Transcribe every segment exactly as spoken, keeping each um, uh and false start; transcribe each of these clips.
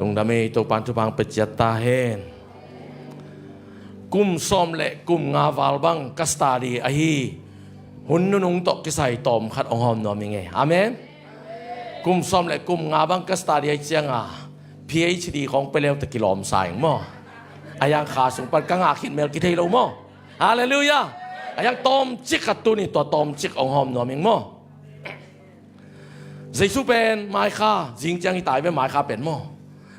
Lungdam ei, Topan thupha pia ciat ta hen. Kum sawm le kum nga val bang ka study ahi hun nunung tawh kisai tawmkhat hong hawm nuam ing ei. Amen. Kum sawm le kum nga bang ka study ahi cianga PhD khawng pia leu teh kilawm sa ing maw. A hiang kha sung pan ka ngah khit mel kithei lo maw. Halleluiah. A hiang tawmcik khat tuni tua tawmcik hong hawm nuam ing maw. Jesu pen maikha, zing ciang hi tai ve maikha pen maw.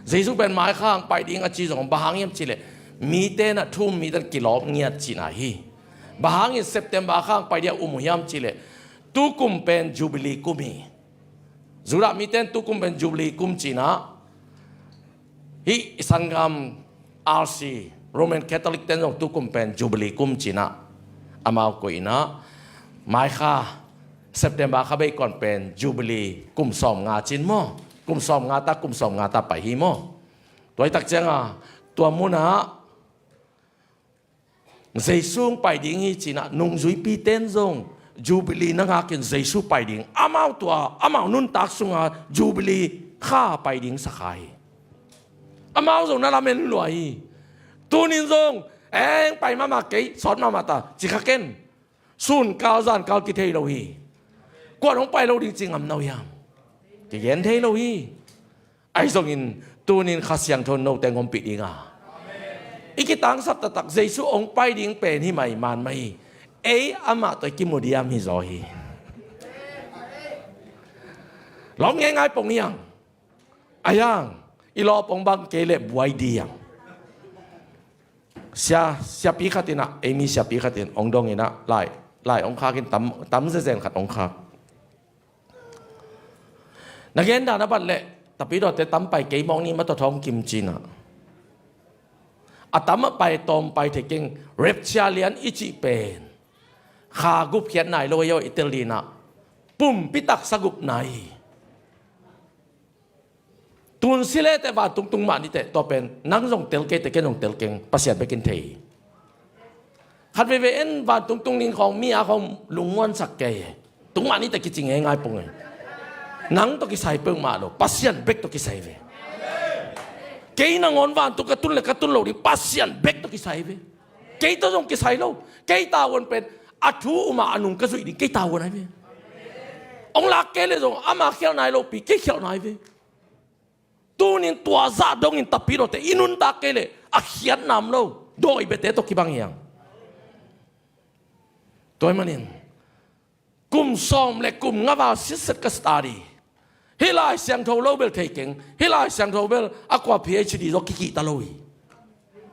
Jesu pen maikha hong pai ding a ci zong bang hang hiam cih leh mite na thu um mite na kilawm ngiat cihna hi. Bang hangin September kha hong pai ding a um uh hiam cih leh tukum pen Jubilee kum hi. Judah mite in tukum pen Jubilee kum cihna. Hih i sanggam RC, Roman Catholic ten zong tukum pen Jubilee kum cihna. Amau koihna maikha September kha bei kuan pen Jubilee kum sawm nga cin maw. Kum sawm nga ta, kum sawm nga ta pai hi maw. Tua hi tak cianga tua munah Jesu hong pai ding hi cihna nungzuipi ten zong Jubilee na ngakin Jesu pai ding. Amau tua, amau nuntak sunga Jubilee kha pai ding sakha hi. Amau zong na lamen lua hi. Tunin zong eng pai mahmah kei, sawt mahmah ta, ci kha ken. Sunkal zankal kithei lo hi. Kuan hong pai lo ding ci ngam no hiam. Kigen thei lo hi. Ahi zongin tunin Kha Siangtho note hong ompih dinga i kitangsap taktak Jesu hong pai ding pen hi mai man mah hi. Ei amah tawh i kimu diam hi zaw hi. Lawm ngeingai pong hiang. A hiang i lawp hong bang kei leh buai diam. Sia, siapi khat inah, ei mi siapi khat in hong dong inah lai, lai hong khak in tam, tam zezen khat hong khak. Na gen dan a bat leh Tapidawte tam pai kei mawk ni ma tawh thawng kim cinah. A tam a pai tawm pai thei keng. Rapture lian i cih pen kha gup khiat nai lo ei aw i tel dinah pumpi taksa gup nai hi. Tun si le teh vantung tung mah ni teh tua pen nang zong tel kei teh ken zong tel keng Pasian bekin thei hi. Khat veivei en vantung tung ning khawng mi a khawng lungmuansak kei hi. Tung mah ni teh kici ngeingai pong hi. Nang tawh kisai peuhmah lo Pasian bek tawh kisai ve. Kei nangawn vantung ka tun le ka tun lo ding Pasian bek tawh kisai ve. Kei tawh zong kisai lo. Kei tavuan pen a thu umah a nung ka zuih ding kei tavuan ai ve. Hong lak kei le zong ama khialh nai lopi kei khialh nai ve. Tunin tua zah dongin Tapidawte i nuntak kei leh a khiat nam lo dawi bete tawh kibang hiang. Tua ahih manin kum sawm le kum nga val sitset ka study. Hih Lai Siangtho lo bel thei keng. Hih Lai Siangtho bel a kua PhD zaw kikihta lo hi.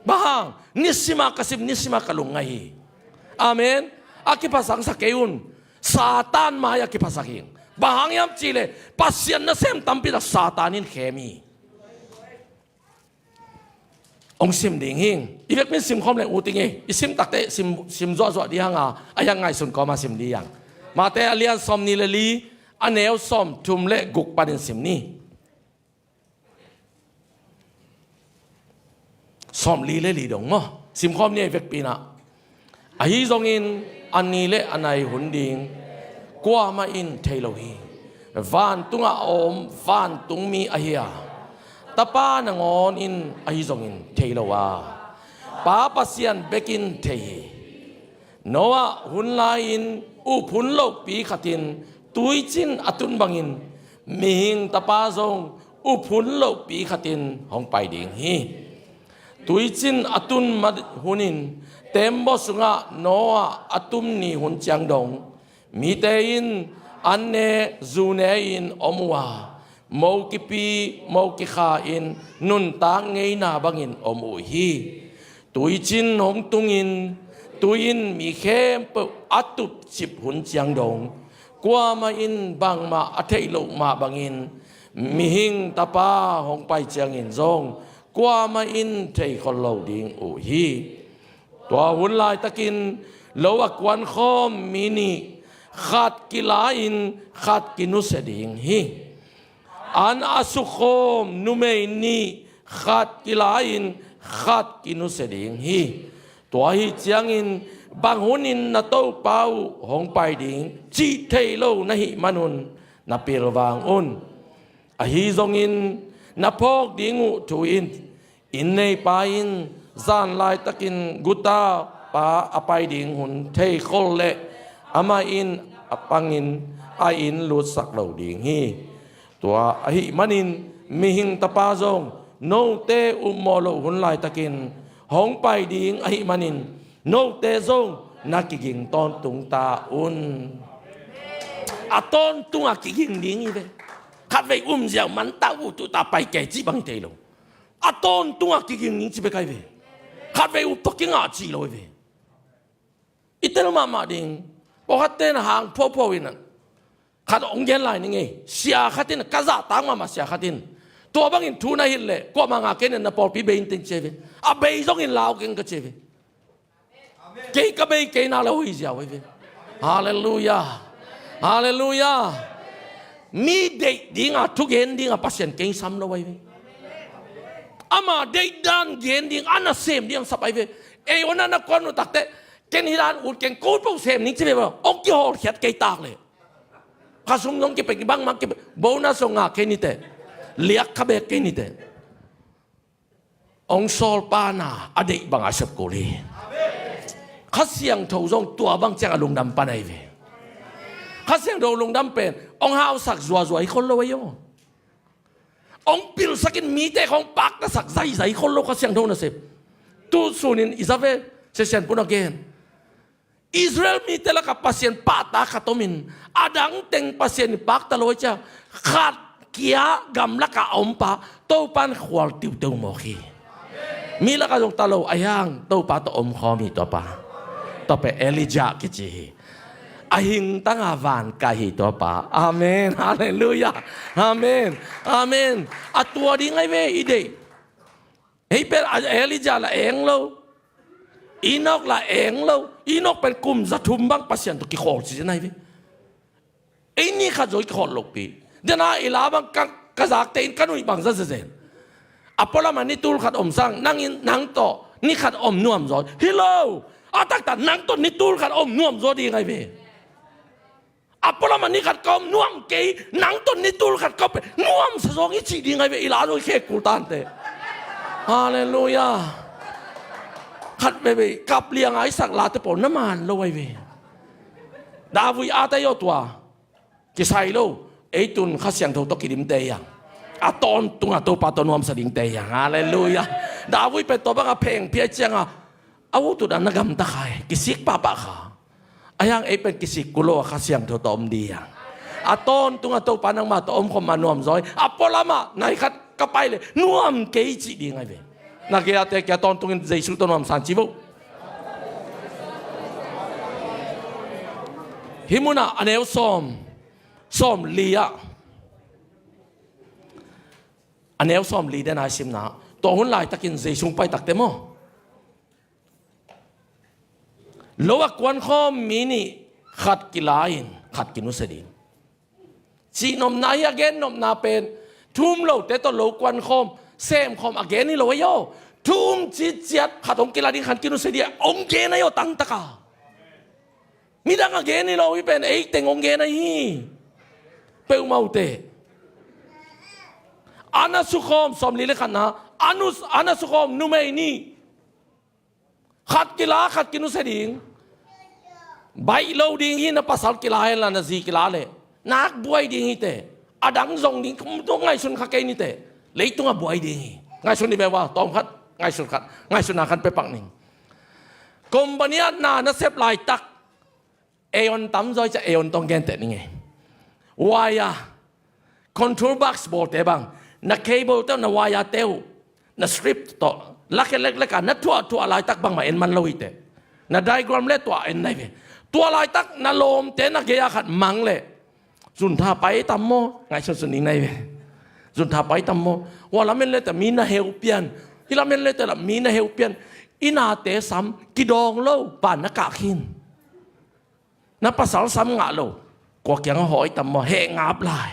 Bang hang? Nisima ka sim, nisima ka lungngai hi. Amen. A kiphasaksa kei un. Satan mai a kiphasak hing. Bang hang hiam cihleh Pasian nasem tampi tak Satan in khem hi. Hong sim ding hing. I vekpin simkhawm leng ut ing ei. I sim takte sim, sim zuahzuah dih hanga a hiang ngaihsun kawma sim dih hiang. Mate a lian sawm ni le li a neu sawm thum le guk panin sim ni. Sawm li le li dong maw? Simkhawm ni a i vekpinah. Ahi zongin a ni le a nai hun ding kuamah in thei lo hi. Vantungah a om vantungmi ahi a Tapa nangawn in ahi zongin thei lo a Pa Pasian bekin thei hi. Noah hun lai-in up hun lohpi khatin tuicin a tun bangin mihing Tapa zong up hun lohpi khatin hong pai ding hi. Tuicin a tun ma hunin teembaw sungah Noah a tum ni hun ciang dong mite in an ne zu ne-in om uh a mo kipi mo kikha-in nuntak ngeina bangin om uh hi. Tuicin hong tungin tui in mi khempeuh a tupcip hun ciang dong kuamah in bangmah a theih loh mah bangin mihing Tapa hong pai ciangin zong kuamah in thei khol lo ding uh hi. Tua hun laitakin lo a kuankhawm mi nih khat kila-in khat kinusia ding hi. An a sukkhawm numei nih khat kila-in khat kinusia ding hi. Tua ahi ciangin bang hunin na Topa uh hong pai ding cih thei lo na hih manun na pilvang un. Ahi zongin na phawk ding uh thu in, inn neipa in zan laitakin guta pa a pai ding hun theikhol leh amah in a pangin a inn lutsak lo ding hi. Tua ahih manin mihing Tapa zong note upmawh loh hun laitakin hong pai ding ahih manin note zong na kiging tawntung ta un. A tawntung a kiging ding hi ve. Khatvei um ziau man ta uh tuh ta pai kei cih bang hi thei lo. A tawntung a kiging ding ci bek ahi ve. Khatvei up tawh kingah cih lo hi ve. I tel mahmah ding. Pawlkhatte na hang phuaphuau in a, khat hong gen lai ning ei. Sia khat in, ka zahtak mahmah sia khat in, tua bangin thu na hilh leh kuamah ngah kei in, na pawlpi bei inteng ci hi ve. A bei zongin lau keng ka ci hi ve. Kei ka bei kei na lo hi ziau ahi ve. Halleluiah. Halleluiah. Mi deih dinga, thugen dinga Pasian kei sam lo ahi ve. Ama deih dan gen ding, a nasem ding a sap ahi ve. Ei hong na na kuan uh takteh, ken hi dan ut keng, ko ut peuh sem ning ci ve maw. Hong kihawlkhiat kei tak leh, kha sung zong kipek, bangmah kipek, bonus zong ngah kei ni teh. Liak kha beek kei ni teh. Hong sawl pa na a deih banga sep kul hi. Kha Siangtho zong tua bang ciang a lungdam pan ahi ve. Kha Siangtho lungdam pen hong hausak zuazua hi khol lo ahi aw. Hong pilsak in mite hong paktasak zaizai khol lo Kha Siangtho nasep. Tu sunin i za ve, Sia Sian Pun a gen. Israel mite lakah Pasian pahtak khat omin, a dang teng Pasian in pakta lo ahi ciang, khat kia gamlakah a om pa Topa in khual tiuteu mawk hi. Mi lakah zong ta lo, ahi hang Topa tawh omkhawm hi tua pa. Tua pen Elijah kici hi. A hingtanga van kai hi tua pa. Amen. Halleluiah. Amen. Amen. A tua ding ahi ve i deih. Hih pen a Elijah la eng lo. Enoch la eng lo. Enoch pen kum za thum bang Pasian tawh kikhawl ci zen ahi ve. Ei ni khat zaw i kikhawl lopi. Dena i la bang ka, ka zakte in ka nuih bang za zezen. A pualamah ni tul khat om sang, nang in, nang tawh ni khat om nuam zaw. Hi lo. A taktak nang tawh ni tul khat om nuam zaw ding ahi ve. A pualamah ni khat ka om nuam kei, nang tawh ni tul khat ka om pen nuamsa zaw ing cih ding ahi ve, i la zaw i khek kul tante. Halleluiah. Khat veivei kap lianga i sak late pawl na man lo ahi ve. David a tai aw tua. Kisai lo. Ei tun Kha Siangtho tawh kidimte hi hang. A tawntunga Topa tawh nuamsa dingte hi hang. Halleluiah. David pen tua banga phengphiai cianga a ut ut a na gamta kha hi, kisik pahpah kha. Ahi hang ei pen kisik kul lo a Kha Siangtho tawh om ding hi hang. A tawntunga Topa nangmah tawh omkhawm ma nuam zaw hi. A pualamah nai khat ka pai leh nuam kei cih ding ahi ve. Na gei-ate kia tawntungin Jesu tawh nuamsa in ci vo. Hih munah a neu sawm, sawmli ah, a neu sawmli dena i simna, tua hun laitakin Jesu hong pai takte maw, lo a kuankhawm mi nih, khat kila in khat kinusia ding. Cihnopna hi a, gennopna pen thu um lote tawh lo kuankhawm, semkhawm a gen hi lo ahi aw. Thu um citciat khat hong kila ding, khat kinusia ding a hong gen ahi aw tangtaka. Midang a gen hi lo, hih pen ei teng hong gen ahi hi. Peuhmah uh teh. A na sukhawm, sawmli le khatna, a nu, a na sukhawm numei nih. Khat kila, khat kinusia ding. Baih lo ding hi, na pasal kila henla na zi kila leh. Nak buai ding hi teh. A dang zong ding, kum tung ngaihsun kha kei ni teh. Leitung a buai ding hi. Ngaihsun ni beuh a, tawm khat, ngaihsun khat. Ngaihsunna khat pia pak ning. Company ah na na sep laitak. Aeon tam zaw i ciah, aeon tawh genteh ning ei. Wire, control box bawlte bang, na cable te uh, na wire te uh, na strip tawh, lak e leklek a na thuahthuah laitak bangmah en man lo hi teh. Na diagram le tua en nai ve. Tua laitak na lawmte na gei-a khat mang leh, zuntha pai tam maw, ngaihsunsun ning nai ve. Zuntha pai tam maw. Hua lamen le teh mi na heu pian. Hih lamen le teh la mi na heu pian. I nate sam kidawng lo, pan na kah khin. Na pasal sam ngah lo, kua kiang a hawi tam maw, heh ngap lai.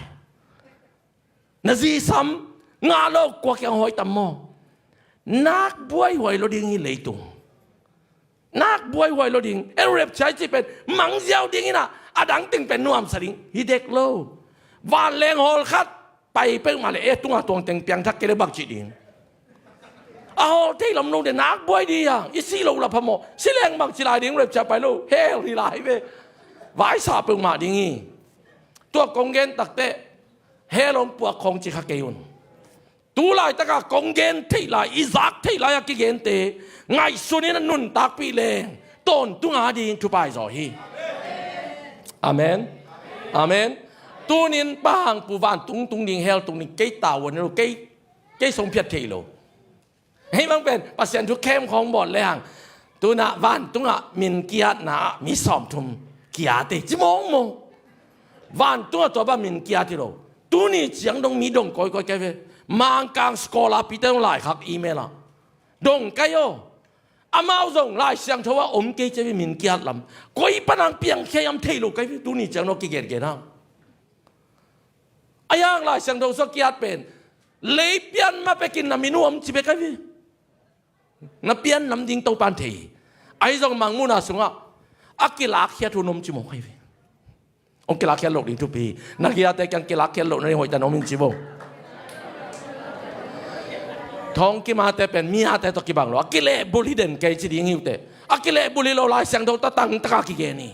Na zi sam ngah lo, kua kiang a hawi tam maw. Nak buaihuai lo ding hi leitung. Nak buaihuai lo ding. En rapture i cih pen mang ziau ding in a, a dang teng pen nuamsa ding hi dek lo. Vanleng hawl khat, pai peuhmah le e tunga tuang teng piangthak kei le bang ci ding? A hawl thei lam lo de nak buai ding a, i si lo la phamawh, si leng bang ci lai ding, rapture pai lo, hell hi lai ve. Vaisa peuhmah ding hi. Tua kong gen takteh hell hong puak khong ci kha kei un. Tu laitakah kong gen theih lai, i zak theih lai a kigente ngaihsun in a nuntakpih leng tawntung a ding thupai zaw hi. Amen. Amen. Tunin bang pu vantung tung ding, hell tung ding, kei tavuan lo, kei, kei song phiat thei lo. Hei bang pen Pasian thu khem khawng bawl le hang, tunah vantungah min kiatna ah mi sawmthum kiat e ci mawngmawng. Vantungah tua bang min kiat hi lo. Tuni ciang dong mi dong kawikawi kai ve. Mangkang scholar pite dong laikhak email ah dong kai aw. Amau zong Lai Siangtho ah om kei ci ve, min kiat lam. Koi panang piangkhia hiam thei lo kai ve, tuni ciang dong kigengen hang. A yang Lai Siangtho sua kiat pen lei pian ma pekin na min uh om ci bek ahi ve. Na pian nam ding Topan thei hi. Ahi zong mangmuhna sungah a kilakkhiat hun om ci mawk ahi ve. Hong kilakkhiat loh ding thupi hi. Na kiate kiang kilakkhiat loh na ding hoihtan om in ci bo. Thawngkim ate pen mi ate tawh kibang lo a kilehbulh hi den kei ci ding hi uh teh. A kilehbulh hi lo Lai Siangtho tatang taka kigen hi.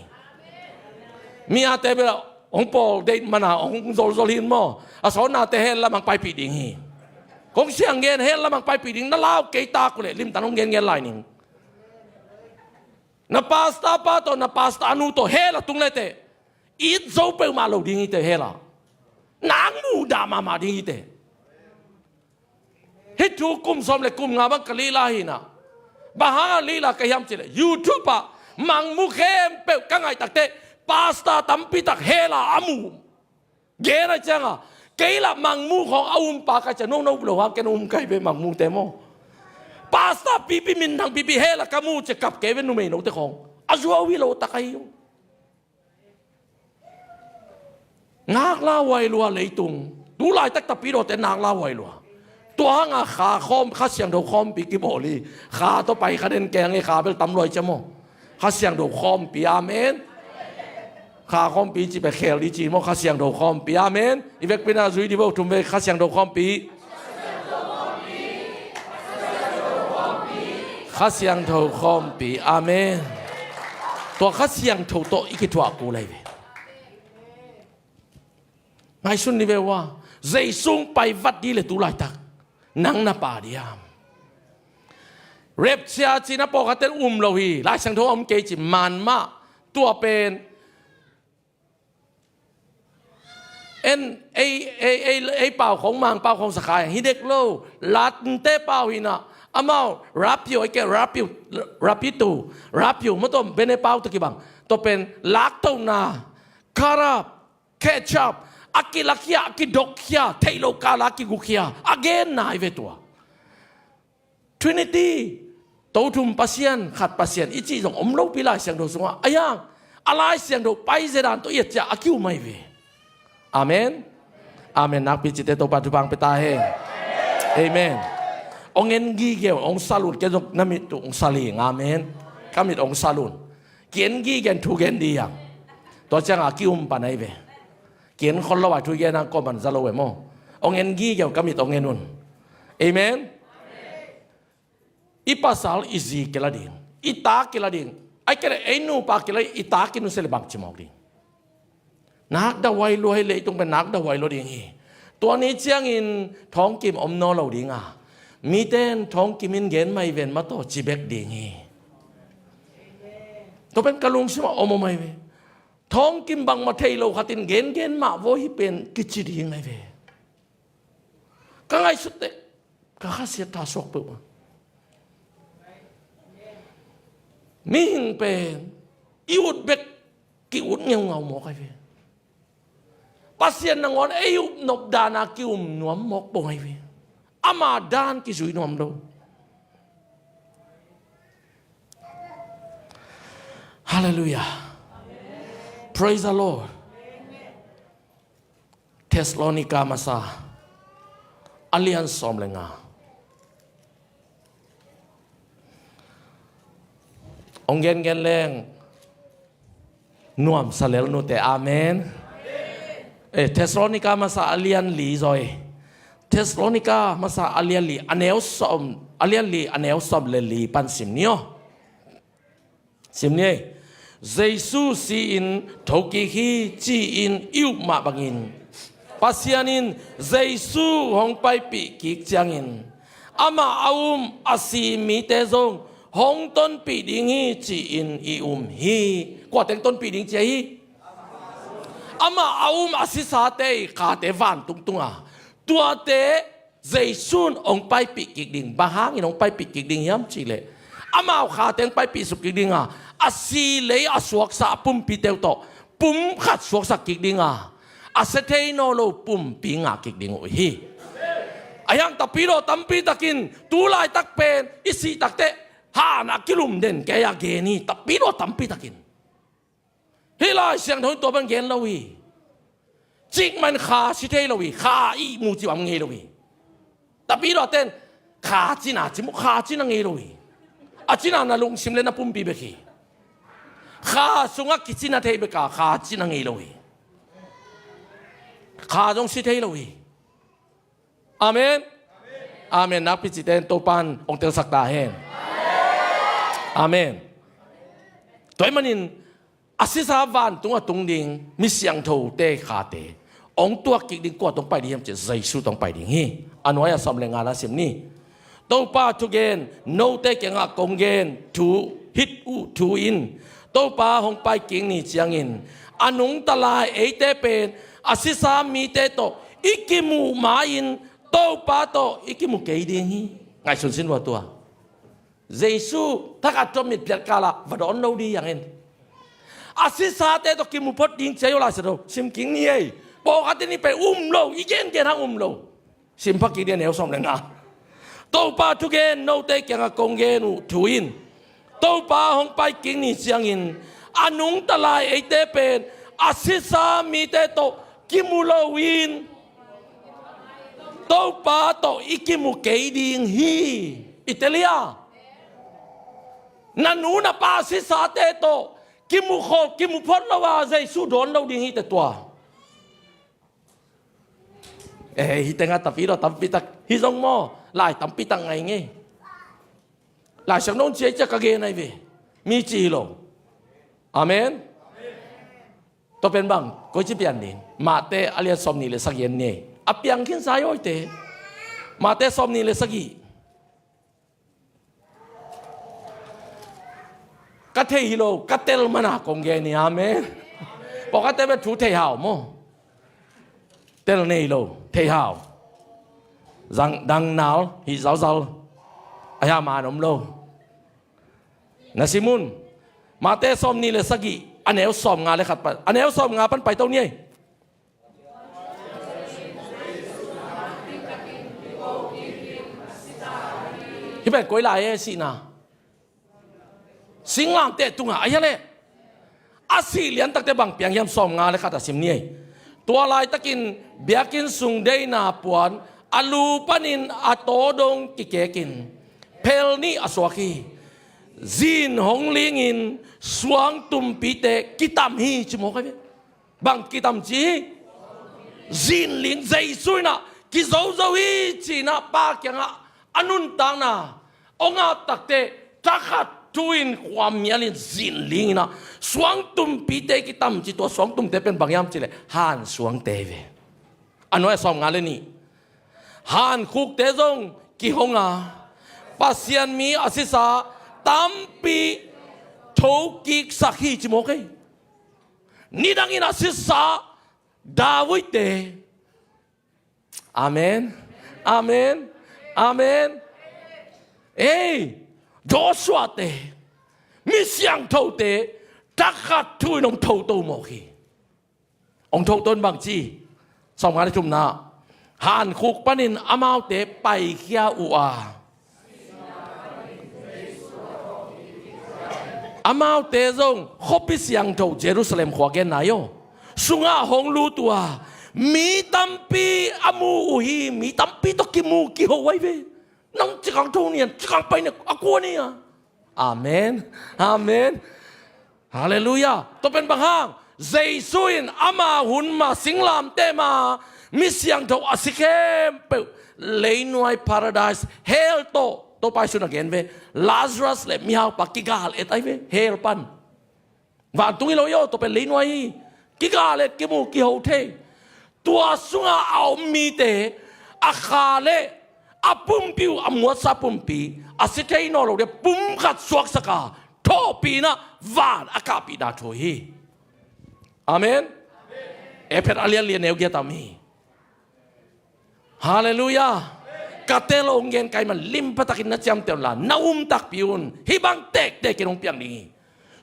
Mi ate bel hong pawl deih mana hong zolzol hin maw? A sawnnate hell lamang paipih ding hi. Kong siang gen, hell lamang paipih ding, na lau kei tak uh leh limtan hong gengen lai ning. Na pasta pa tawh na pasta nu tawh hell a tung leteh it zo peuhmah lo ding hi teh hell ah. Nang muhdah mahmah ding hi teh. Hih thu kum sawm le kum nga bang ka lila hi na. Bang hanga lila ka hiam cileh YouTube ah mangmu khempeuh ka ngaih takteh pasta tampi tak hell ah a mu. Gen a cianga kei lah mangmu khawng a um pa ka cia nono lo hang ken um kai ve mangmute maw. Pasta pipi minthang pipi hell ah ka mu cia kap kei ve numei note khawng. A zuau hi lo tak ahi uh. Ngakla huai lua leitung. Tu laitak tapidawte nakla huai lua. Tua hanga kha khawm, Kha Siangtho khawmpi kibawl hi. Kha tawh pai kha den keng e, kha bel tam luai cia maw. Kha Siangtho khawmpi, amen. Kha khawmpi ci pek khel di ci maw, Kha Siangtho khawmpi, amen. I vekpi na zui di bo thum vei, Kha Siangtho khawmpi. Kha Siangtho khawmpi. Amen. Tua Kha Siangtho tawh i kithuah kul lai ve. Ngaihsun ni ve ua. Jesu hong pai vat di le tu laitak nang na pa diam? Rapture ci na pawlkhatte um lo hi. Lai Siangtho a om kei ci man mah. Tua pen en, ei, ei, ei, ei pau khong, Mang pau khong sakhai hi dek lo. Latte pau hi na. Amau rapture, ei ke rapture, rapture, rapture maw, tua bene pau tawh kibang. Tua pen laktohna, karap, ketchup, a kilakkhia, a kidokkhia, theih loh kala a kigukkhia a genna hi ve tua. Trinity, To thum Pasian, khat Pasian i cih zong om lopi Lai Siangtho sungah a hiang. A Lai Siangtho pai zedan tawh i et ciah a kium ahi ve. Amen. Amen. Nakpi cite Topa thupha hong pia ta hen. Amen. Hong en gige un, hong sal un, ken zong na mit uh hong sal ing. Amen. Ka mit hong sal un. Ki en gige un, thu gen di hiang. Tua ciangah a kium pan ahi ve. Ki en khol lo a thu gen hang kawm pan za lo e maw. Hong en gige un, ka mit hong en un. Amen. I pasal i zi kila ding, i ta kila ding, ai kei le ei nupa kila ding, i ta kinusia le bangci mawk ding. Nak dah huai lua hi, leitung pen nak dah huai lua ding hi. Tua ni ciangin thawngkim om nawn lo ding a, mite in thawngkim in gen mai ven ma tawh ci bek ding hi. Tua pen ka lungsim a om om ahi ve. Thawngkim bangmah thei lo khat in gen gen mah vaw hi pen kici ding ahi ve. Ka ngaihsut teh ka khasiat tha suak peuhmah. Mihing pen i ut bek ki-ut ngeungau mawk ahi ve. Pasian nangawn ei upnop dana ki-um nuam mawk bawng ahi ve. Ama dan kizui nuam lo. Hallelujah. Praise the Lord. Thessalonica masa a lian sawm le nga. Hong gengen leng nuamsa lel nute. Amen. Eh, Thessalonika masa a lian li zaw e. Thessalonika masa a lian li, a neu sawm, a lian li, a neu sawm le li pan sim ni aw. Sim ni ei. Jesu si-in thokik hi ci-in i up mah bangin, Pasian in Jesu hong paipih kik ciangin, amah a um a si mite zong hong tonpih ding hi ci-in i um hi. Kua teng tonpih ding ci ahi? Amah a um a sisate i khate vantung tunga, tuate Jesu in hong paipih kik ding. Bang hangin hong paipih kik ding hiam cihleh, amau khate hong paipih suk kik dinga, a si lei a suaksa a pumpite uh tawh pum khat suaksak kik dinga, a sia thei nawn lo pumpi ngah kik ding uh hi. Ahi hang tapidaw tampi takin tu laitak pen i sih takteh han a kilum den kei a gen hi, tapidaw tampi takin. Hih Lai Siangtho in tua bang gen lo hi. Cikmah in kha si thei lo hi, kha ihmu cih bang ngei lo hi. Tapidaw ten kha cina ci mu, kha cina ngei lo hi. A cina na lungsim le na pumpi bek hi. Kha sungah kicina thei bek a, kha cina ngei lo hi. Kha zong si thei lo hi. Amen. Amen. Nakpi cite in Topan hong telsak ta hen. Amen. Tua ahih manin a sisa vantung a tung ding mi siangthote khate hong tuak kik ding kua tawh hong pai ding hiam cih, Jesu tawh hong pai ding hi. A nuai a sawm le nga na sim ni. Topa thugen note kiangah kong gen thu, hih uh thu in, Topa hong pai kik ni ciangin a nungta lai eite pen a sisa mite tawh i kimuh ma-in Topa tawh i kimu kei ding hi. Ngaihsun sin vua tua. Jesu thakhat tawh mitphiat kala va dawn lo ding hi hang in. A sisate tawh kimu phot ding ci a hi uh, Lai Siangtho sim kik ni ei. Pawlkhat in hih pen um lo, i gengen hang um lo. Sim pha kik ni, a neu sawm le nga. Topa thugen note kiangah kong gen uh thu in, Topa hong pai kik ni ciangin a nungta lai eite pen a sisa mite tawh kimu loin Topa tawh i kimu kei ding hi. I tel hia? Na nu na pa sisate tawh kimu khol, kimu phot lo a Jesu dawn lo ding hi teh tua. Eh, hih tengah tapidaw tampi tak hi zong maw, lai tampi tak ngai ngei. Lai Siangtho in ci a, i ci a ka gen ahi ve. Mi ci hi lo. Amen. Tua pen bang, koici pian ding? Matthai a lian sawmnih le sagih en ni ei. A piang khinsa hi awite. Matthai sawmnih le sagih. Ka thei hi lo, ka tel mana kong gen hi. Amen. Pawlkhatte bek thu thei hau maw. Tel nei lo, thei hau. Zang, dang nal hi zauzau. A hia man om lo. Na sim un. Matthai sawmnih le sagih, a neu sawmnga le khat pan, a neu sawmnga pan paito ni ei. Hih pen koi lai e sihna? Singlamteh tungah, a hia leh. A sih liantakte bang piang hiam, sawmnga le khat a sim ni ei. Tua laitakin biakinn sung deihna puan a lu panin a tawdong kikekin phel nih a suak hi. Zin hong lingin suangtumpite kitam hi ci mawk ahi ve. Bang kitam ci hi? Zinling. Jesu in ah kizozo hi ci-in ah Pa kiangah a nuntakna hong ap takteh, thakhat thu-in khuamialin zinling in ah suangtumpite kitam ci. Tua suangtumte pen bang hiam cih leh hansuangte hi ve. A nuai a sawmnga le nih. Hankhukte zong kihong a, Pasian mi a sisa tampi thokiksak hi ci mawk ei. Nidangin a sisa Davidte. Amen. Amen. Amen. Ei, Joshua-te, mi siangthote, thakhat thu-in hong thoto mawk hi. Hong thoto in bang ci? Sawmnga le thumna. Hankhuk panin amaute paikhia uh a, amaute zong khuapi siangtho Jerusalem khua genna hi aw, sungah hong lut uh a, mi tampi a mu uh hi. Mi tampi tawh kimu kiho ahi ve. Nang cikang tho ni a, cikang pai ni a, a kua ni a. Amen. Amen. Halleluiah. Tua pen bang hang? Jesu in ama hun ma singlamteh ma mi siangtho a si khempeuh, leinuai paradise, hell tawh, Topa Jesu in a gen ve, Lazarus le mihaupa kigal et ahi ve hell pan. Vantung hi lo hi aw, tua pen leinuai hi. Kigal et, kimu, kiho thei. Tua sunga a om mite a kha le a pumpi uh, a muatsa pumpi, a si thei nawn lo ding pumkhat suaksak a, thawhpihna van a kahpihna thu hi. Amen. Efesa a lian li, a neu giat a om hi. Halleluiah. Ka tel hong gen ka hih man, limpa takin na ciamteh un la, na um takpi un. Hih bang tektek in hong piang ding hi.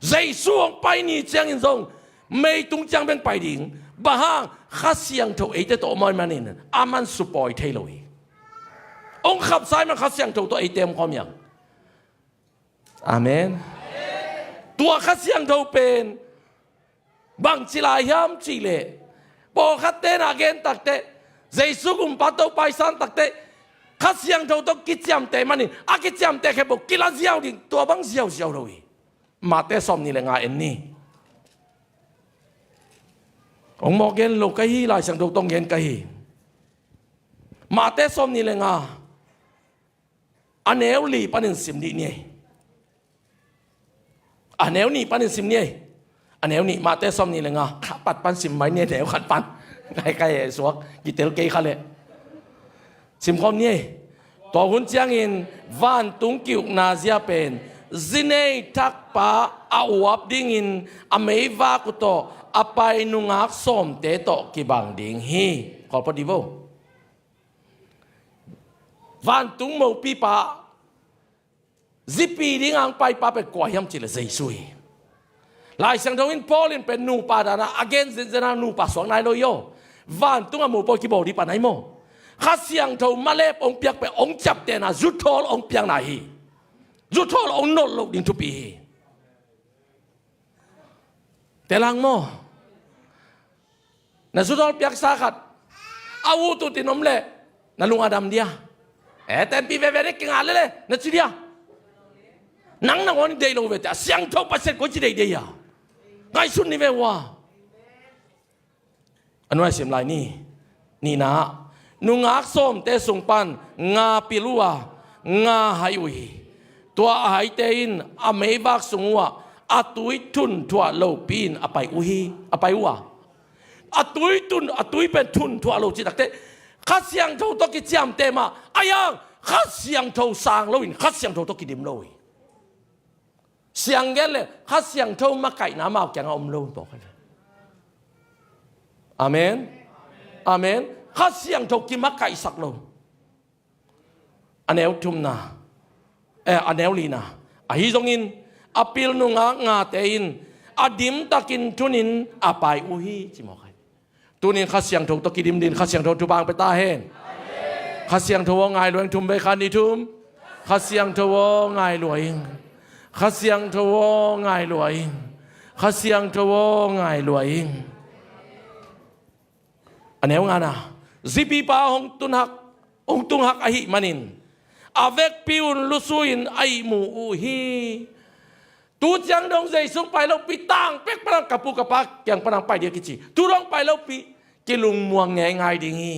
Jesu hong pai ni ciangin zong meitung ciang beng pai ding. Bang hang? Kha Siangtho eite tawh om ahih manin aman supawi thei lo hi. Hong khapsa ahih man Kha Siangtho tawh eite om khawm hi hang. Amen. Tua Kha Siangtho pen bangci lai hiam cih leh, pawlkhatte na gen takteh, Jesu gumpa Topa i san takteh, Kha Siangtho tawh kiciamteh manin, a kiciamteh khempeuh kila ziau ding, tua bang ziauziau lo hi. Mate sawmnih le nga en ni. Hong mawk gen lo ka hi, Lai Siangtho tawh gen ka hi. Mate sawmnih le nga, a neu li panin sim dih ni ei. A neu nih panin sim ni ei. A neu nih, Mate sawmnih le nga, kha pat pan sim mai ni ei, neu khat pan. Kai kai e suak, kitel kei kha leh. Sim khawm ni ei. Tua hun ciangin vantung ki-ukna zia pen zinei thakpa a uap dingin a meivak uh tawh a pai nungak sawmte tawh kibang ding hi. Khawl phot dih vo. Vantung mopipa, zipi ding a hong paipa pen kua hiam cih leh Jesu hi. Lai Siangtho in Paul in pen nupa dan a a gen zenzen a, nupa suak nai lo hi aw. Vantung a mopawi kibawl dih pan ahi maw. Kha Siangtho malep hong piak pen hong ciaptehna zuthawl hong piakna hi. Zuthawl hong nolh loh ding thupi hi. Tel hang maw. Na zuthawl piaksa khat a utut in om leh na lung a dam dia. E, tenpih veve ni, kinga lele, na ci dia. Nang nangawn i deih lo ve, tua siangtho Pasian koi ci deihdeih a. Ngaihsun ni ve ua. A nuai sim lai ni. Nihna, nungak sawmte sung pan nga pil uh a, nga hai uh hi. Tua a haite in a meivak sung uh ah a tui thunthuah lopi-in a pai uh hi, a pai uh a. A tui thun, a tui pen thunthuah lo cih takteh, Kha Siangtho tawh kiciamteh mah a, ahi hang Kha Siangtho sang loin Kha Siangtho tawh kidim lo hi. Siang gen leh Kha Siangtho makaihna amau kiangah om lo, tua kha. Amen. Amen. Kha Siangtho kimakaihsak lo. A neu thumna, eh, a neu lina. Ahi zongin a pil nungak ngate in a dimtakin thunin a pai uh hi, ci mawk hi. Tunin Kha Siangtho tawh kidim dingin Kha Siangtho thupha hong pia ta hen. Kha Siangtho aw, ngai lua ing, thum vei khan i thum. Kha Siangtho aw, ngai lua ing. Kha Siangtho aw, ngai lua ing. Kha Siangtho aw, ngai lua ing. A neu ngana, zipipa hong tun hak, hong tung hak ahih manin a vekpi un lusu-in a ihmu uh hi. Tu ciang dong Jesu hong pai lopi, tang pek pan hong ka pu ka pa kiang pan hong pai ding a kici. Tu dong pai lopi, kilungmuang ngeingai ding hi.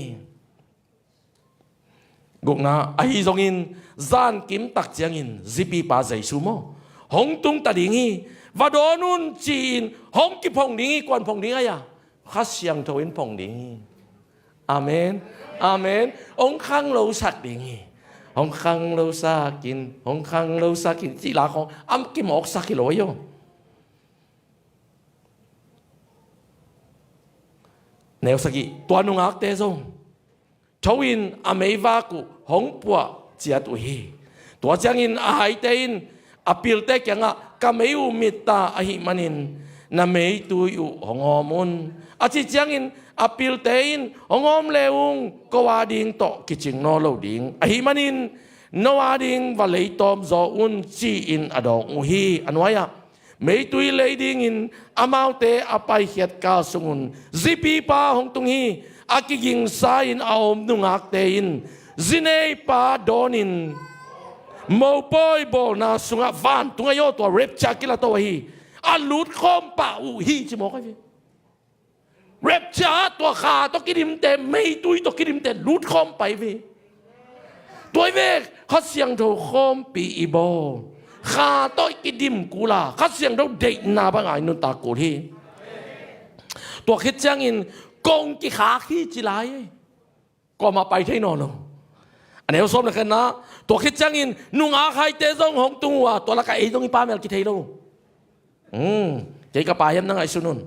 Gukna, ahi zongin zankim tak ciangin zipipa Jesu maw, hong tung ta ding hi. Va dawn un ci-in hong kiphong ding hi. Kuan phong ding a hia? Kha Siangtho in phong ding hi. Amen. Amen. Hong khanglosak ding hi. Hong khanglosak in, hong khanglosak in, cih la khawng a kimawksak hi lo ahi aw. Neu sagih, tua nungakte zong tho-in a meivak uh hong puah ciat uh hi. Tua ciangin a haite in a pilte kiangah, ka mei uh mit ta ahih manin na meitui uh hong hawm un. A cih ciangin a pilte in, hong hawm le ung, ko a ding tawh kicing nawn lo ding ahih manin no a ding va leitawm zaw un, ci-in a dawng uh hi. A nuai-ah, meitui lei dingin amaute a paikhiat kal sungun zipipa hong tung hi. A kigingsa-in a om nungakte in zineipa dawnin mopawi bawlna sungah, vantung ahi aw, tua rapture kilat ahi, a lutkhawm pah uh hi, ci mawk ahi ve. Rapture, tua kha tawh kidimte, meitui tawh kidimte lutkhawm pai ve. Tua hi ve, Kha Siangtho khawmpi i bawl, kha tawh i kidim kul a, Kha Siangtho deihna banga i nuntak kul hi. Tua khit ciangin kong kikhak hi ci lai. Kuamah pai thei nawn lo. A neu sawm le khatna, tua khit ciangin nungak haite zong hong tung uh a, tua lakah ei zong i Pa mel kithei lo. Hmm, kei ka Pa hiam na ngaihsun un.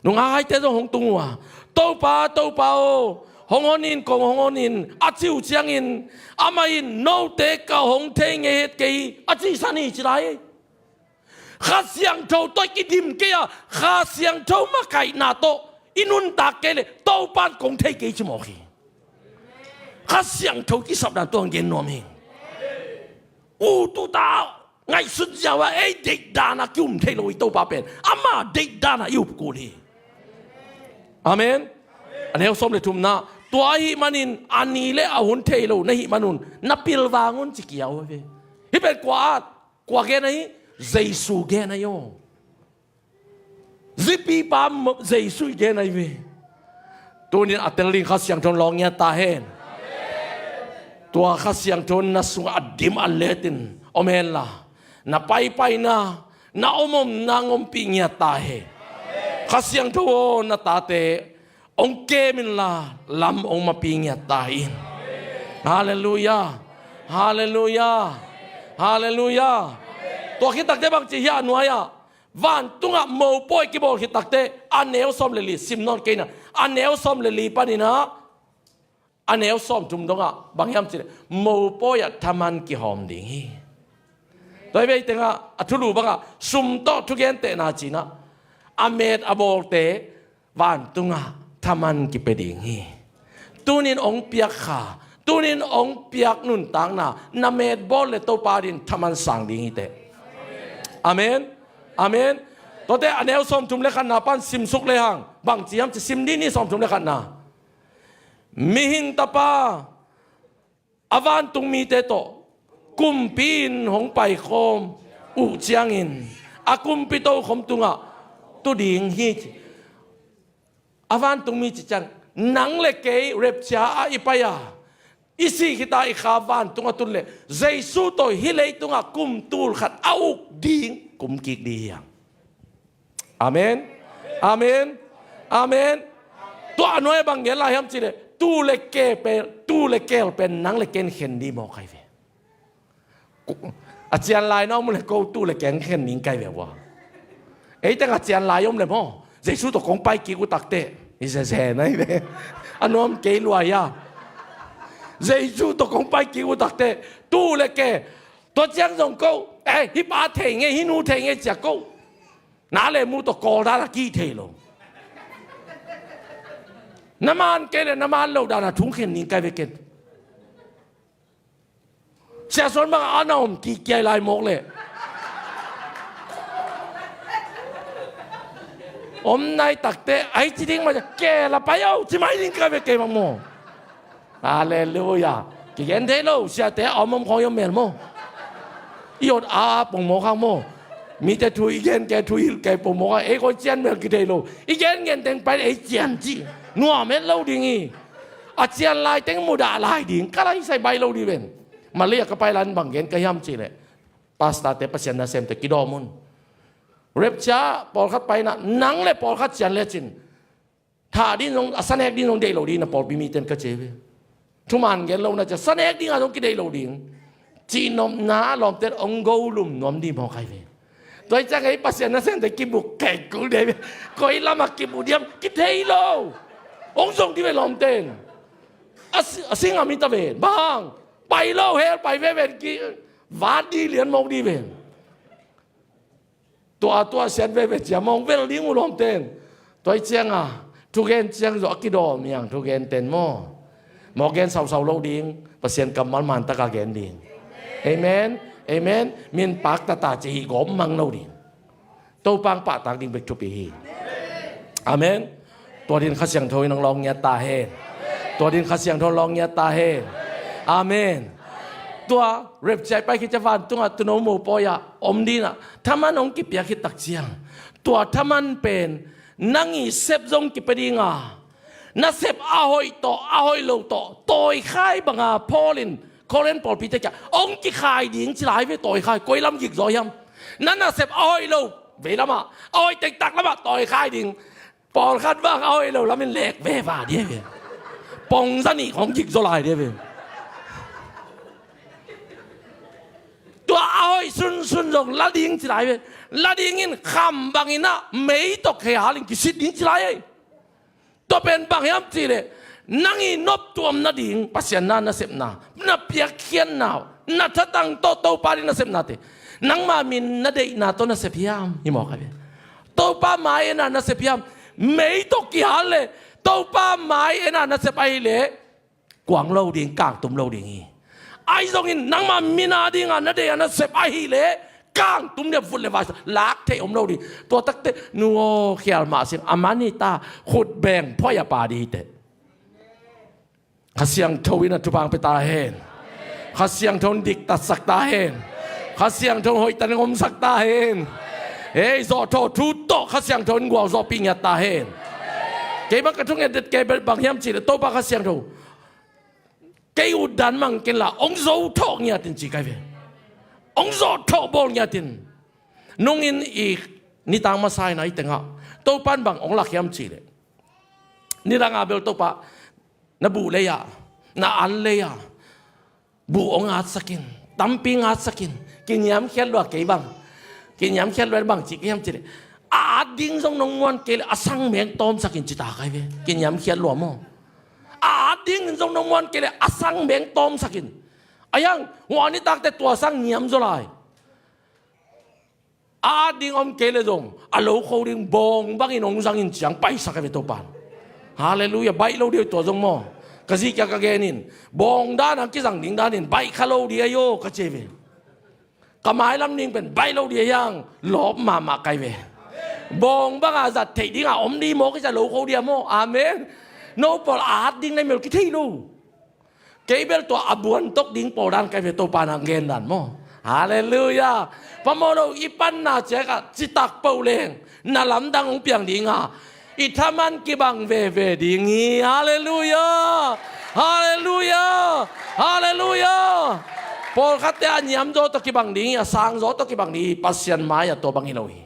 Nungak haite zong hong tung uh a, Topa, Topa aw, hong hon in, kong hong hon in, a ci uh ciangin, amah in, note ka hong thei ngei het kei hi, a ci san hi ci lai. Kha Siangtho tawh i kidim kei a, Kha Siangtho makaihna tawh i nuntak kei leh Topa'n kong thei kei ci mawk hi. Kha Siangtho kisapna tua hong gen nuam hi. U tuta ngaihsut ziau a, ei deihdan a ki-um thei lo i Topa pen, ama deihdan a i up kul hi. Amen. A neu sawm le thumna, tua ahih manin a ni le a hun thei lo na hih manun na pilvang un ci kiau ve. Hih pen kua at, kua gen ahi? Jesu gen ahi aw. Zipipa Jesu i gen ahi ve. Tunin a tel ding Kha Siangtho in lawng ngiat ta hen. Tua Kha Siangtho in na sungah a dim a letin om hen la, na paipaina, na omomna hong ompih ngiat ta hen. Kha Siangtho aw, na tate hong kem inla, lam hong mapi ngiat ta in. Halleluiah. Halleluiah. Halleluiah. Tua khit takte bang ci hiam a nuai-ah? Vantungah mopawi kibawl khit takte, a neu sawm le li, sim nawn kei na, a neu sawm le li panin ah, a neu sawm thum dongah bang hiam cih leh, mopawi ah thaman kihawm ding hi. Tua hi ve, tengah a thulu bangah sum tawh thugentehna ci-in ah, a met a bawlte vantungah thaman kipia ding hi. Tunin hong piak kha, tunin hong piak nuntakna, na met bawl le Topa adingin thaman sang ding hi teh. Amen. Amen. Tuate a neu sawm thum le khatna pan simsuk lehang bang ci hiam cih, sim dih ni, sawm thum le khatna. Mihing Tapa a vantung mite tawh kumpi-in hong paikhawm uh ciangin a kumpi tokhom tungah tu ding hi ci. A vantung mi cih ciang nang le kei rapture ah i pai a, i sih khit a i kha vantungah tun leh Jesu tawh hih leitungah kum tul khat a uk ding, kum kik ding hi hang. Amen. Amen. Amen. Tua a nuai bang gen lai hiam cih leh, tuu le keel pen, tuu le keel pen nang le ken khen ding mawk ahi ve. A cian lai na om leh ko tuu le keel khen ding ka hi ve ua. Ei teng a cian lai om leh maw, Jesu tawh kong pai kik uh takte, i zeze na hi ve. A nuam kei lua hia. Jesu tawh kong pai kik uh takte, tuu le keel, tua ciang zong ko, eh, hih pa thei ngei, hih nu thei ngei ci-a ko. Na le mu tawh kawl dan a kih thei lo. Na man kei leh na man loh dan a thu khen ding ka hi ve ken. Sia Suan bang a na om kik kiai lai mawk leh. Om nai takte, ai ci ding mah, keel a pai o, ci mai ding ka hi ve kei bang maw. Halleluiah. Kigen thei lo, siate a om om khawng i om mel maw. I ot a pongmawk hang maw. Mite thu i gen kei, thu i hilh kei pongmawk hang, ei khawng i cian mel kithei lo. I gen gen teng pai ei cian ci. Nuam het lo ding hi. A cian lai teng mudah lai ding. Ka lai sai bai lo ding ven. Malaysia ka pai lai-in bang gen ka hiam cih leh, pastorte, Pasian nasemte kidawm un. Rapture pawlkhat pai-in ah, nang le pawlkhat cian lecin, thah ding zong, a sanek ding zong deih lo ding na pawlpi mite in ka ci hi ve. Thuman gen lo na ci-a, sanek ding a zong kideih lo ding. Cihnopna lawmte in hong go lum nuam ding mawk ahi ve. Tua hi ciang ei Pasian nasemte kibuk kei kul ding hi ve. Koi lamah kibuk diam kithei lo. Hong zong ding ve lawmte in. A si, a si ngam hi ta ve. Bang? Pai lo, hell pai veve, ki, vat ding lian mawk ding ve. Tua, tua siat veve cia mawng vel ding uh lawmte in. Tua hi cianga thugen ciang zawh a kidawm hi hang, thugente in maw. Mawk gen sausau lo ding, Pasian kammal man taka gen ding. Amen. Amen. Min pak tata ci hi gawp mang lo ding. Topa hong pahtak ding bek thupi hi. Amen. Tua din Kha Siangtho in hong lawng ngiat ta hen. Tua din Kha Siangtho in lawng ngiat ta hen. Amen. Tua rapture pai khit ciang vantungah tuuno mopawi-ah om dinah thaman hong kipiak khit tak ciang, tua thaman pen nang i sep zong kipia dinga, nasep a hoih tawh a hoih lo tawh tawikhai banga Paul in Korin pawlpite kiangah hong kikhai ding ci lai ve. Tawikhai koi lam gikzaw hiam? Na nasep a hoih lo vei lamah, a hoih tektak lamah tawikhai ding. Pawlkhat bang a hoih lo lamin lek veva dih ve. Pongza nih khong gikzaw lai dih ve. Tua a hoih sunsun zong la ding ci lai ve. La dingin kham banginah mei tawh khei halin kisit ding ci lai ei. Tua pen bang hiam cihleh, nang i noptuam nading Pasian na nasepna, na piakkhiatna, na thatang tawh Topa ding nasepnate, nangma min na deihna tawh nasep hiam? Hi mawk a ve. Topa mai-ena nasep hiam? Mei tawh kihal leh Topa mai-ena nasep ahileh kuang lo ding, kangtum lo ding hi. Ahi zongin nangma min a dinga na deih a nasep ahileh kangtum le vut le vai lak theih om lo ding. Tua takte nu aw khial mah sin a man hi ta, khut beng phoih a pa dih hi teh. Kha Siangtho in a thupha pia ta hen. Kha Siangtho in diktatsak ta hen. Kha Siangtho in hoihtakin omsak ta hen. Ei, zawhthawh thu tawh Kha Siangtho in gualzawhpih ngiat ta hen. Kei bang ka thunget det kei bang hiam cihleh Topa Kha Siangtho, kei utdan mang kenla hong zothawh ngiatin ci kai ve. Hong zothawh bawl ngiatin. Nungin i nitak masa in a i tengah Topa in bang hong lak hiam cihleh, nidanga bel Topa na buh lei-ah, na an lei-ah buh hong atsakin, tampi hong atsakin. Kiniamkhiat lua kei bang, kiniamkhiat lua bang ci kei hiam cihleh, a at ding zong nong muan kei leh a sang meng tawmsakin ci ta kai ve. Kiniamkhiat lua maw? A at dingin zong nong muan kei leh a sang meng tawmsakin. Ahi hang hua nitakte tua sang niamzaw lai. A at ding om kei leh zong a lo kho ding bawng bangin hong zangin ciang paisak a ve Topa in. Halleluiah. Baih lo dih tua zong maw? Ka zi kiang ka genin bawng dan a kizang ding danin baih kha lo dih ahi aw ka ci ve. Ka mailam ding pen baih lo dih ahi hang lawp mahmah kai ve. Bawng banga zat theih dinga om dih maw, kisa lo kho dih a maw? Amen. No pawl a at ding na i mel kithei lo. Kei bel tua a buantok ding pawl dan kai ve Topa in a gen dan maw? Halleluiah. Phamawh lo i panna ciakah citak poh leng na lamdang hong piang dinga i thaman kibang veve ding hi. Halleluiah. Halleluiah. Halleluiah. Pawlkhatte a niamzaw tawh kibang ding hi, a sangzaw tawh kibang ding hi. Pasian mai-ah tua bang hi lo hi.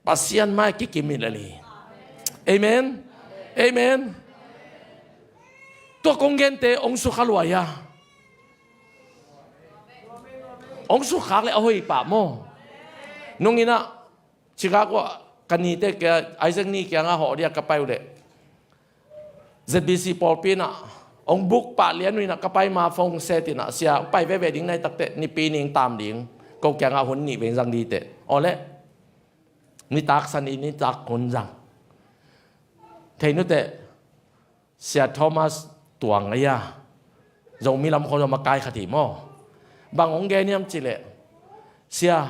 Pasian mai-ah kikim hi lel hi. Amen. Amen. Tua kong gente hong sukha luai a, hong sukhak leh a hoih pah maw? Nunginah Chicago ah ka nite kia, Isaac ni kiangah hawh dia ka pai uhleh Z B C pawlpi inah hong buk pah lian uh inah ka pai ma phone set inah, sia, hong pai veve ding nai takteh Nipi ning tam ding, ko kiangah hun nih veng zang dite. Awleh nitak san i nitak hun zang. Thei nuteh Sia Thomas Tuang ahi a, Zomi lam khawng zong makai khat hi maw? Bang hong gen hiam cihleh, sia,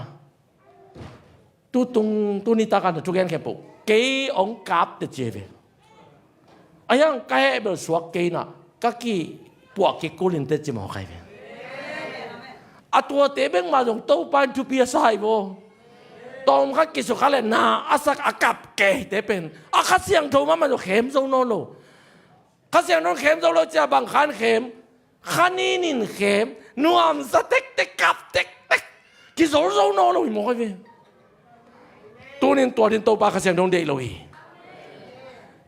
tutung tuni taka na thugen khempeuh kei hong kap teh ci hi ve. Ahi hang ka heh bel suak kei inah ka kipuah kikul in teh ci mawk hi ve. A tuate bek mah zong Topa in thupi a sa hi vaw. Tawmkhat kisukha leh na a sak a kap keite pen a Kha Siangtho mahmah zong khem zo nawn lo. Kha Siangtho in khem zo lo cia bang khan khem? Kha nin in khem, nuamsa tektek, kap tektek. Kizolzo nawn lo hi mawk hi ve. Tunin tua din Topa Kha Siangtho in deih lo hi.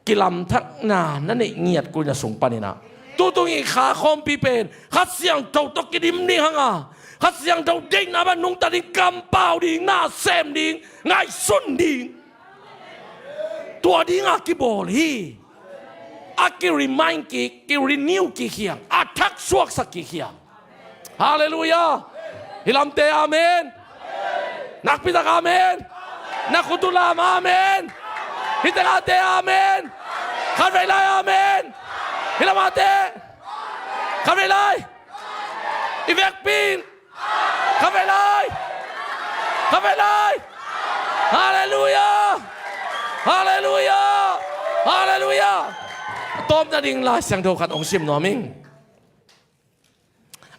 Kilamthakna na neih ngiat kul na sung paninah tutung i kha khawmpi pen Kha Siangtho tawh kidim ding hanga, Kha Siangtho deihna bang nungta ding, kampau ding, na sem ding, ngaihsun ding, tua dinga kibawl hi. A ki-remind kik, ki-renew kik hiang, a thaksuaksak kik hiang. Halleluiah. Hi lamte amen. Nakpitak amen. Na khut uh lam amen. Hi tengahte amen. Khatvei lai amen. Hi lamahte khatvei lai. I vekpi in khatvei lai. Khatvei lai. Halleluiah. Halleluiah. Halleluiah. Tawpna ding Lai Siangtho khat hong sim nuam ing.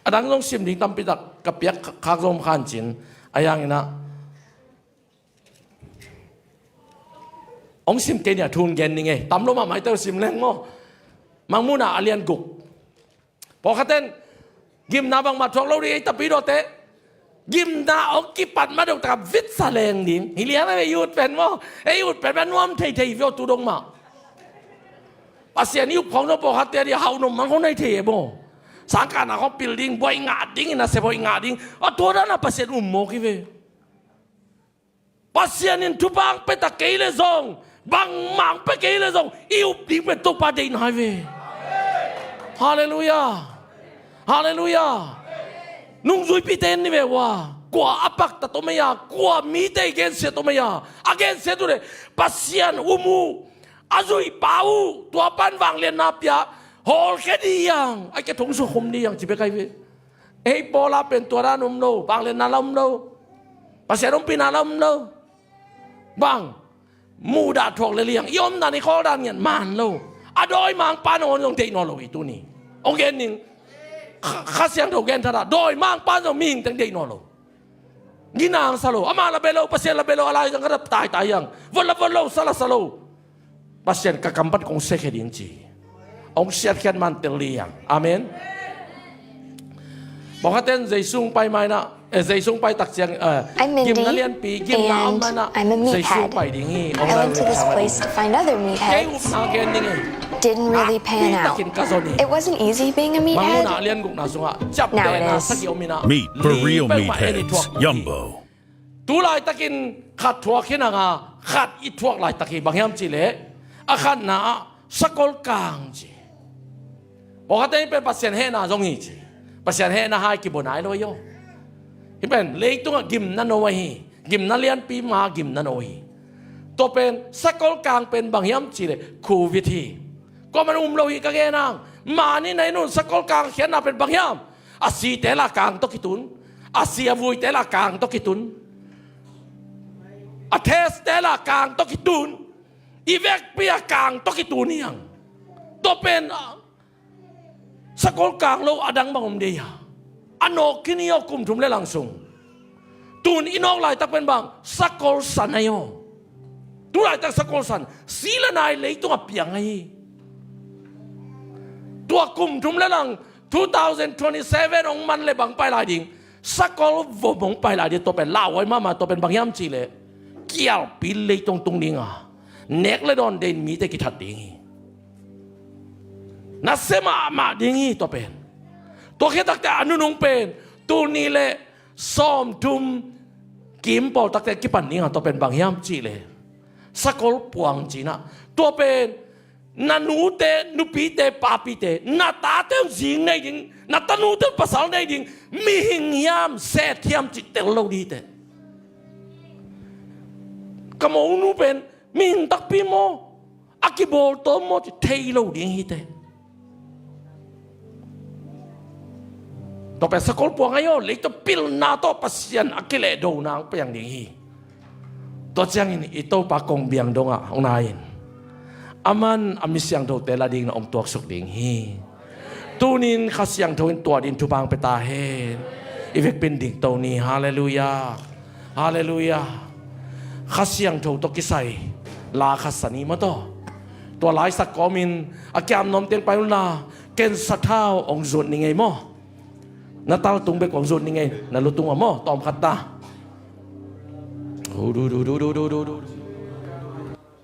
A dang zong sim ding tampi tak ka piak khak zong khan cin. A yang inah hong sim kei nia, thu gen ning ei. Tam lo mahmah i teu sim leng maw. Mangmuhna a lian guk. Pawlkhatten gimna bangmah thuak lo ding ei, tapi dawte. Gimna hong kipat ma deuh taka vitsa leng ding hi lian a, ei ut pen maw. Ei ut pen pen nuam theithei vio tu dong mah. Pasian i up khong zong pawlkhatte a dih a hauh nop mang khong nei thei e maw. Sangkahna khong pil ding, buai ngah ding, i nasep hoih ngah ding. A tua dana Pasian um mawk hi ve. Pasian in thupha hong pia ta kei le zong, bangmah hong pia kei le zong, i up ding pen Topa deihna hi ve. Halleluiah. Halleluiah. Nungzuipite in ni ve ua, kua a paktat om ei a, kua mite i gensiat om ei a, a gensiat uh le Pasian um uh, a zuihpa uh, tua pan vangliatna pia, hawlkhia ding hi hang, a kia thong suak khum ding hi hang ci bek ahi ve. Ei Paula pen tua dan um lo, vangliatna la um lo. Pasian ompihna la um lo. Bang, muhdah thuak le liang, i omdan i khawldan ngiat man lo. A dawimangpa nangawn zong deih nawn lo hi tuni. Hong gen ning, Kha, Kha Siangtho gen thada, dawimangpa zong mihing teng deih nawn lo. Ginang sa lo, amah la bia lo, Pasian la bia lo, a lai zang ka dap taitai hi hang. Vot la vot lo, sa la sa lo. Pasian ka kam pan kong siakhia ding ci. Hong siatkhiat man tel ding hi hang. Amen. Pawlkhatten Jesu hong pai ma inah, eh, Jesu hong pai tak ciang, eh, I'm Mindy, gimna lianpi, gimna om ma inah, and I'm a Jesu hong meathead. Pai ding hi. Hong I went to this place to find other meatheads. Kei upna gen ding hi. Didn't really pan out. Nakpi takin ka zon hi. It wasn't easy being a meathead. Mangmuhna a lian gukna sungah ciaptehna sagih om inah, li peuhmah en i thuak hi. Now it is. Meet for real meatheads, Yumbo. Tu laitakin khat thuak hi nang a, khat i thuak laitak hi, bang hiam cihleh, a khatna ah sakol kang ci. Pawlkhatte in pen Pasian hehna zong hi ci. Pasian hehna hai kibua nai lo hi aw. Hih pen leitungah gimna no ahi, gimna lianpi ma gimna no hi. Tua pen sakol kang pen bang hiam cihleh Covid hi. Kuaman um lo hi ka gen hang. Mani na in un sakol kang khiatna pen bang hiam? A site la kang tawh kitun. A si a vuite la kang tawh kitun. A test te la kang tawh kitun. I vekpi a kang tawh kitun hi hang. Tua pen, ah, sakol kang lo a dang bang om dei a. A nawk khin hi aw kum thum le lang sung. Tun i nawk laitak pen bang, sakol san ahi aw. Tu laitak sakol san, si le nai leitung a piang ahi. Tua kum thum le lang, two thousand twenty-seven hong man le bang pai lai ding, sakol vom hong pai lai ding, tua pen lauhuai mahmah, tua pen bang hiam cihleh, kialpi leitung tung ding a, nek le dawn deihin mite kithat ding hi. Nasia mahmah ding hi tua pen. Tua khit takte a nunung pen, tul nih le sawmthum kim pawl takte kipan ding a, tua pen bang hiam cihleh, sakol puang ci inah. Tua pen na nute, nupite, papite, na tate un zi nei ding, na tanute un pasal nei ding, mihing hiam, set hiam cih tel lo ding hi teh. Ka monu pen mihing takpi maw, a kibawltawm maw cih thei lo ding hi teh. Tua pen sakol puang ahi aw, leitung pilna tawh Pasian a kilehdona hong piang ding hi. Tua ciangin i Topa kong biang dongah hong nai in, aman a mi siangthote la dingin hong tuaksuk ding hi. Tunin Kha Siangtho in tua dingin thupha hong pia ta hen. I vekpi in dingto ni. Halleluiah. Halleluiah. Kha Siangtho tawh kisai la khat sa ni maw taw. Tua laisak kawmin a kiam nuam teng pai unla, ken sathau hong zut ni ngei maw. Na taltung bek hong zut ni ngei, na lutung ah maw, tawm khat ta.